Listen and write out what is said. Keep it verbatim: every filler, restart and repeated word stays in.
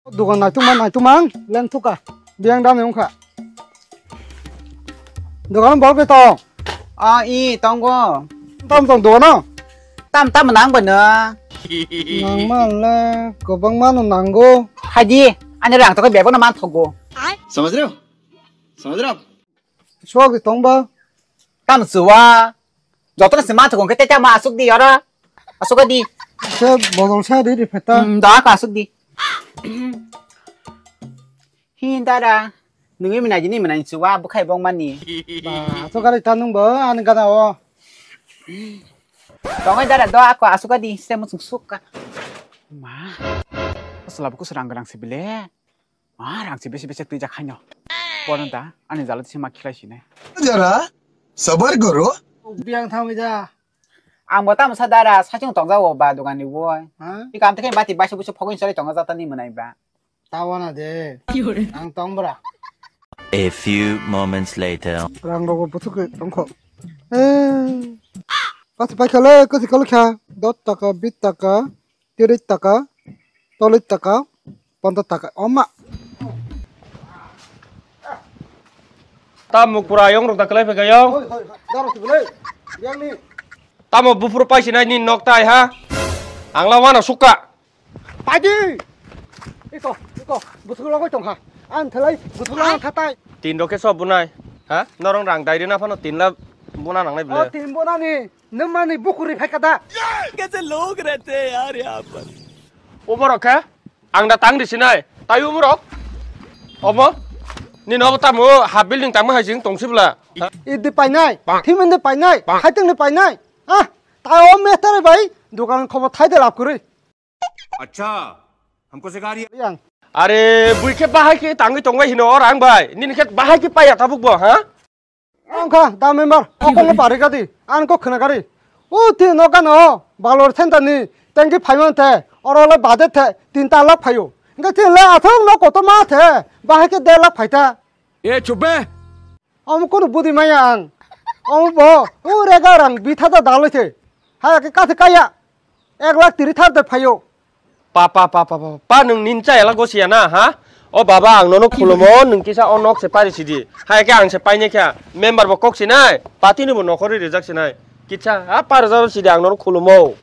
Dugan naitukma naitukma ang leng thuka. Biyang dam wngkha. Dugan bol ke tong. Ah, i tongo. Tam tong dugan no. Tam tam nang bano. Nang man le kobang mano nango. Haji, ani rang to bebo na man thogo. समझ रहे हो? समझ रहे हो आप? Suwak di tong ba? Tam suwa. Joto na sima thukung kete ma asuk di oro. Asuk di. Se bodol sa di di peta. Hmm, da ka asuk di. Hi dara. Nungwi mina jini mina suwa bukhai bong mani. Ba, asuk kali tanung ba ani gana o. Tongai dara do ako asuk di se musung suka. Ma. Asla buku serang gerang sibile. Ah, rang se besi besi twi jakhaino. Bono da, ani jalo se ma khilai sine. जरा सबर करो। Biyang thangwi ja. Ang bo tamo sa dara, sa chung tongja wo ba dugan ni woi. Ha? I kam te khe bati baisa busu phogin sari tongja jata ni mwnai ba. Tawana de. Ang tong bra. A few moments later. Rang rogo busu ke tongkho. Eh. Kasi pai khale, kasi khale kha. Dot taka, bit taka. Tiris taka, tolis taka, ponchas taka. Oma. Tamo pura ayong rok da kwlai phai kayong. Hoi, hoi, hoi. Daro si bwlai. Yang ni. Tamo buphuru paisi nai ni nok tai ha. Ang la wana sukha. Paidi. Iko, iko. Buthuk logoi tong ha. Ang thalai buthuk lang khatai. Tin rok khe sob bunai. Ha? Norong rang dairi na phano tin la buna nangnai bwle. O tin buna ni. Nwng mani bukhuri phai kada. कैसे लोग रहते हैं यार यहाँ पर। Oborok khe ang da tang di sinai. Tai umurok. Omo. Ni no tamo ha building tangma hai sing tong sibla. Idi painai. Thimindi painai. Haitengni painai. Ah, tai o meter bai. Dukan khobo thai de lab kuri. अच्छा, हमको सिखा रही है। Yang. Are, bui khe bahai khe tangwi tongbai hino o rang bai. Nini khe bahai khe paiya tabuk bo, ha? Ang kha, da member, o kongo pari gadi, ang kok khna gari. O ti no gano, balor center ni, tengki phaiman the, oro le bade the, tin ta lakh phaio. Engke tin le athang no koto ma the, bahai khe der lakh phaita. ए चुप बे। Omo kono budi maya ang. Omo bo, o rega rang bitha da daloi the. Ha ke kathe kaya. Ek lakh tiri thar de phaio. Pa, pa, pa, pa, pa, pa, nwng nin chaya la gosiya na, ha? O baba, ang nono khulumo, nwng kisa o nok se pari sidi. Hai khe ang se paine kha, member bo kok sinai, party ni bo nokhorwi rijak sinai. Kisa, ha, par jaro sidi ang nono khulumo.